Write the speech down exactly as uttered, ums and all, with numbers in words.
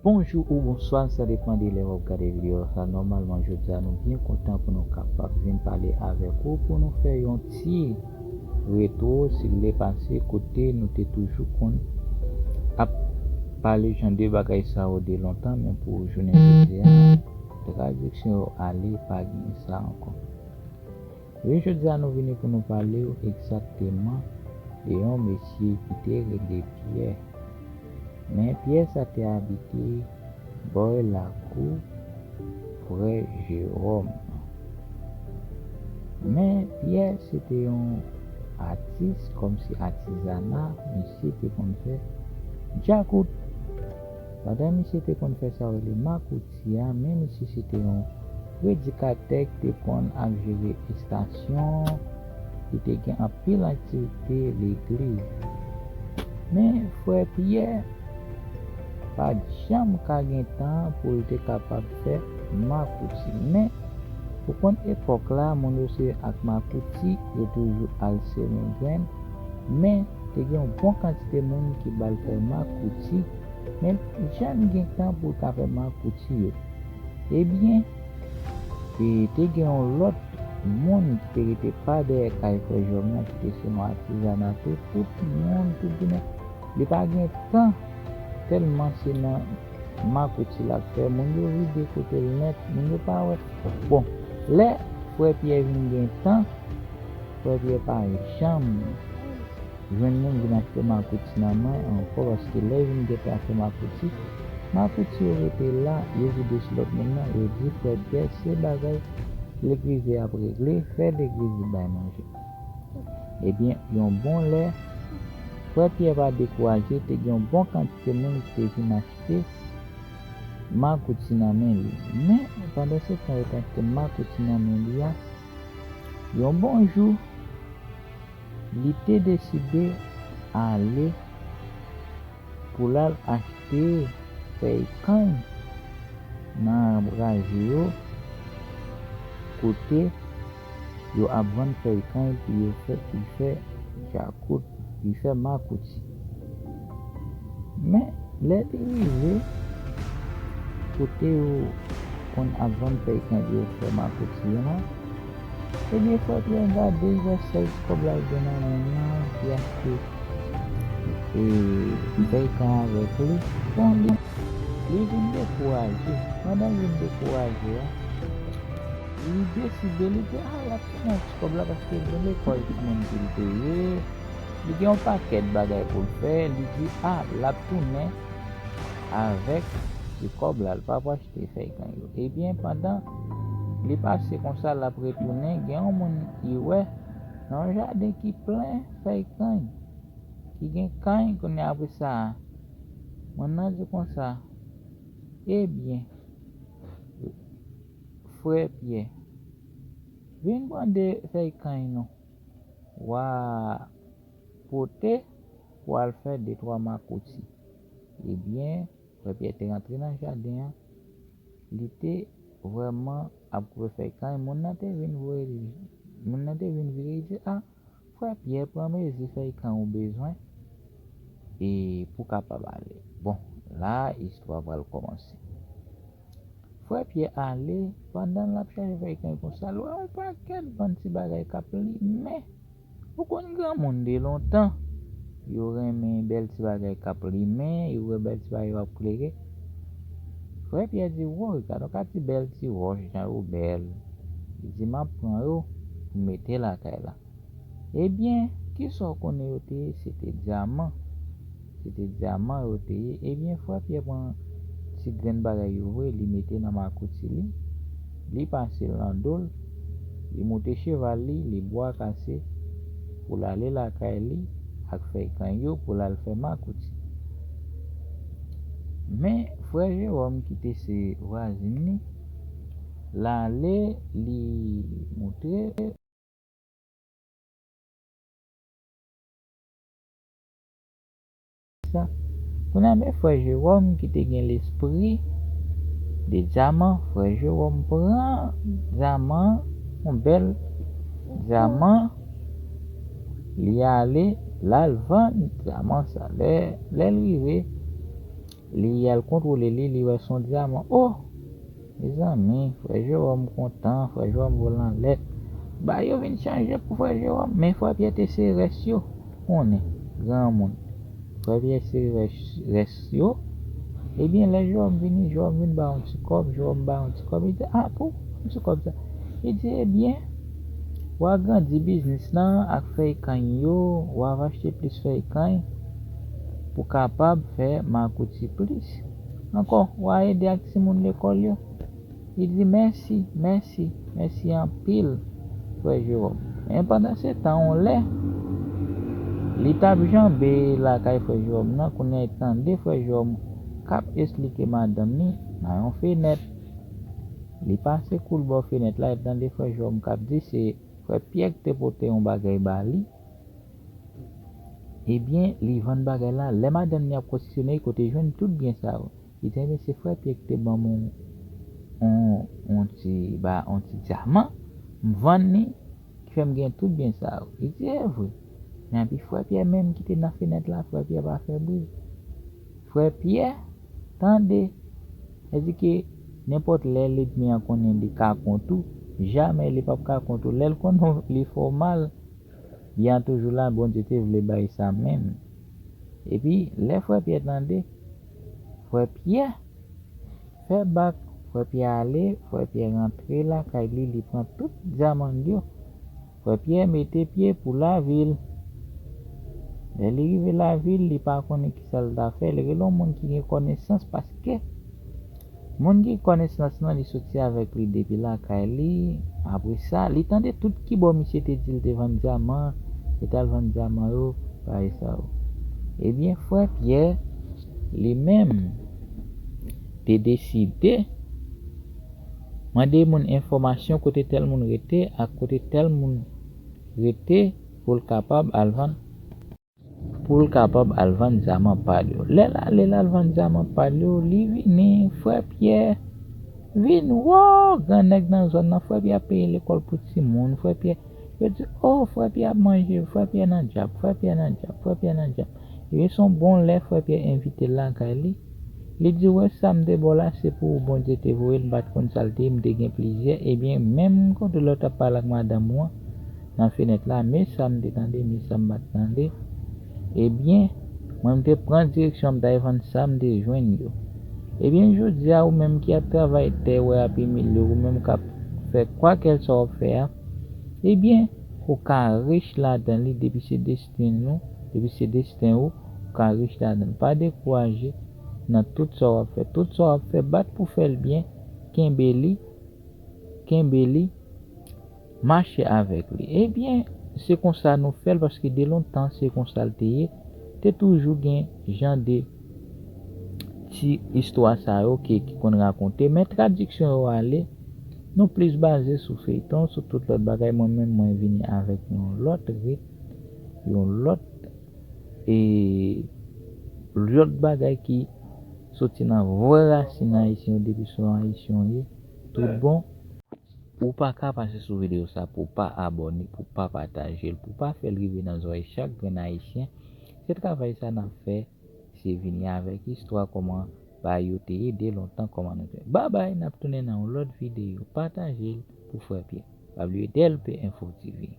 Bonjou ou bonswa, sa depann de lè w ap gade videyo sa. Nòmalman, jodi a nou byen kontan pou nou kapab vin pale avèk ou, pou nou fè yon ti retwo, si w vle, pase kote nou te toujou konn ap pale jan de bagay sa yo de lontan, men pou jounen jodi a, tradiksyon yo ale, pa gen sa ankò. Wi, jodi a nou vini pou nou pale w egzakteman de yon mesye ki te rele Pyè. Men Pyè sa te abite bò lakou frè Jewòm. Men Pyè se te yon atis, kòmsi atizana, misye te konn fè djakout. Pandan misye te konn fè sa yo rele makouti a, men misye se te yon predikatè ki te konn ap jere estasyon, ki te gen anpil aktivite legliz. Men frè Pyè pa t janm ka gen tan pou l te kapab fè makouti. Men, ou konn epòk la, moun yo se ak makouti, yo toujou al semen grenn. Men, te gen yon bon kantite moun ki ba l fè makouti, men l janm gen tan pou l ka fè makouti yo. Ebyen, e te gen yon lòt moun ki te rete pa dèyè kay frè Jòm nan, ki te se yon atizana tou, tout moun, tout jounen, li pa gen tan, tèlman se nan makouti l ap fè. Moun yo vide kote l nèt, moun yo pa wè. Bon, lè frè Pyè vin gen tan, frè Pyè pa janm jwenn moun vin achte makouti nan men ankò, paske lè vin gentan fè makouti, makouti yo rete la, yo vide sou lòt moun nan, yo di frè Pyè se bagay legliz y ap regle, fè legliz bay manje. Ebyen, yon bon lè, frè Pyè pa dekouraje, te gen yon bon kantite moun ki te vin achte makouti nan men li. Men, pandan se tan yo te achte makouti nan men li a, yon bon jou, li te deside ale pou l al achte fèy kanny nan raje yo, kote yo ap vann fèy kanny pou yo fè, pou l fè djakout, pou l fè makouti. Men, lè li rive kote yo konn ap vann fèy kanny pou yo fè makouti an, ebyen, frè Pyè gade, l wè sèl ti kòb la l gen nan men l lan, li achte, e, fèy kanny avèk li. Bon, li, li vin dekouraje. Pandan l vin dekouraje a, li deside, li di, a, l ap tounen ak ti kòb la, paske l gen lekòl timoun pou l peye, li gen yon pakèt bagay pou l fè, li di, a, l ap tounen avèk ti kòb la, l p ap achte fèy kanny yo. Ebyen, pandan li pase konsa, l ap retounen, gen yon moun li wè nan yon jaden ki plen fèy kanny, ki gen kanny, kounye a apre sa, moun nan di konsa, ebyen, frè Pyè, vin pran de fèy kanny non, w a pote pou al fè de twa makouti. Ebyen, frè Pyè te rantre nan jaden an, li te vrèman ap koupe fèy kanny. Moun nan te vin voye, moun nan te vin vire, li di, a, frè Pyè, pran mezi fèy kanny ou bezwen, e pou w kapab ale. Bon, la, istwa pral kòmanse. Frè Pyè ale, pandan l ap chache fèy kanny konsa, l wè yon pakèt bann ti bagay k ap limen. Ou konn granmoun de lontan, yo renmen bèl ti bagay k ap limen, yo wè bèl ti bagay yo ap klere. Frè Pyè di, woy, gad yon ka ti bèl ti wòch, jan yo bèl. Li di, m ap pran yo pou m mete lakay la. Ebyen, kisa w konnen yo te ye? Se te dyaman. Se te dyaman yo te ye. Ebyen, frè Pyè pran ti grenn bagay yo voye, li mete nan makouti li, li pase l nan do l, li moute cheval li, li bwakase pou l ale lakay li ak fèy kanny yo pou l al fè makouti. Men, frè Jewòm ki te se vwazin li, l ale, li moutre sa. Kounye a, men frè Jewòm ki te gen lespri de dyaman, frè Jewòm pran dyaman, yon bèl dyaman, li ale, l al vann dyaman sa. Lè, lè l rive, Li al kontwole li, li wè se yon dyaman. Oh! Mezanmi, frè Jewòm kontan, frè Jewòm voye l anlè. Bagay yo vin chanje pou frè Jewòm, men frè Pyè te sere rès yo. Konnen, granmoun. Frè Pyè sere rès, rès yo. Ebyen, lè Jewòm vini, Jewòm vin ba yon ti kòb, Jewòm ba yon ti kòb. Li di, "Ah, pou yon ti kòb sa." Li di, "Ebyen, w a grandi biznis lan ak fèy kanny yo, w a achte plis fèy kanny pou kapab fè makouti plis. Ankò, w a ede ak timoun lekòl yo." Li di, "Mèsi, mèsi, mèsi anpil, frè Jewòm." Men pandan se tan, yon lè, li t ap janbe lakay frè Jewòm nan, kounye a li tande frè Jewòm k ap esplike madanm li nan yon fenèt. Li pase kou l bò fenèt la, li tande frè Jewòm k ap di se frè Pyè ki te pote yon bagay ba li. Ebyen, li vann bagay la. Lè madanm li ap kestisyone l, kote jwenn tout byen sa yo? Li di, "Ebyen, se frè Pyè ki te ban m yon, yon, yon ti, ba, yon ti dyaman. M vann li, ki fè m gen tout byen sa yo." Li di, "E vre." Men epi frè Pyè menm ki te nan fenèt la, frè Pyè pa fè bri. Frè Pyè tande. Sa di ke nenpòt lè lènmi an konnen li ka kont ou, jamè li p ap ka kont ou. Lè l konnen li fè w mal, byen an toujou la, Bondye te vle bay sa menm. Epi, lè frè Pyè tande, frè Pyè fè bak, frè Pyè ale, frè Pyè rantre lakay li, li pran tout dyaman l yo. Frè Pyè mete pye pou lavil. Lè li rive lavil, li pa konnen kisa l ta fè. Li rele yon moun ki gen konesans paske moun ki gen konesans lan, li soti avèk li depi lakay li. Apre sa, li tande tout kibò misye te di l te vann dyaman, li t al vann dyaman yo, bagay sa yo. Ebyen, frè Pyè, li menm, te deside mande moun enfòmasyon kote tèl moun rete ak kote tèl moun rete pou l kapab al vann, pou l kapab al vann dyaman pa l yo. Lè l ale, l al vann dyaman pa l yo, li vini, frè Pyè vin, wo, gran nèg nan zòn nan, frè Pyè ap peye lekòl pou timoun, frè Pyè, yo di, "Oh, frè Pyè ap manje, frè Pyè nan djab, frè Pyè nan djab, frè Pyè nan djab." Ebyen, se yon bon lè, frè Pyè envite l lakay li. Li di, "Wè, sa m te ba w la, se pou ou Bondye te voye l, m pa t konn sa l te ye, m te gen plizyè." Ebyen, menm kote lè w t ap pale ak madanm ou an nan fenèt la, men sa m te tande, men sa m pa t tande. Ebyen, mwen, m te pran direksyon, m t al vann sa m te jwenn yo. Ebyen, jodi a, ou menm ki ap travay tè, w ap imilye, ou menm k ap fè kwakèlswa w ap fè a, ebyen, ou ka rich ladan li depi se desten nou, depi se desten ou, ou ka rich ladan li. Pa dekouraje nan tout sa w ap fè. Tout sa w ap fè, bat pou fè l byen, kenbe li, kenbe li, mache avèk li. Ebyen, se konsa nou fè l, paske de lontan, se konsa l te ye. Te toujou gen jan de ti istwa sa yo ke, ki konn rakonte. Men tradiksyon yo ale, nou plis baze sou feyton, sou tout lòt bagay. Mwen menm, mwen vini avèk yon lòt rit, yon lòt, e, lòt bagay ki soti nan vrè rasin ayisyen yo, depi se yon ayisyen w ye, tout bon. Ou pa ka pase sou videyo sa pou pa abòne, pou pa pataje l, pou pa fè l rive nan zòrèy chak grenn ayisyen. Se travay sa n ap fè, se vini avèk istwa kòman bagay yo te ye de lontan, kòman nou te. Babay, n ap tounen nan yon lòt videyo. Pataje l pou frè Pyè. Pa bliye D L P Info T V.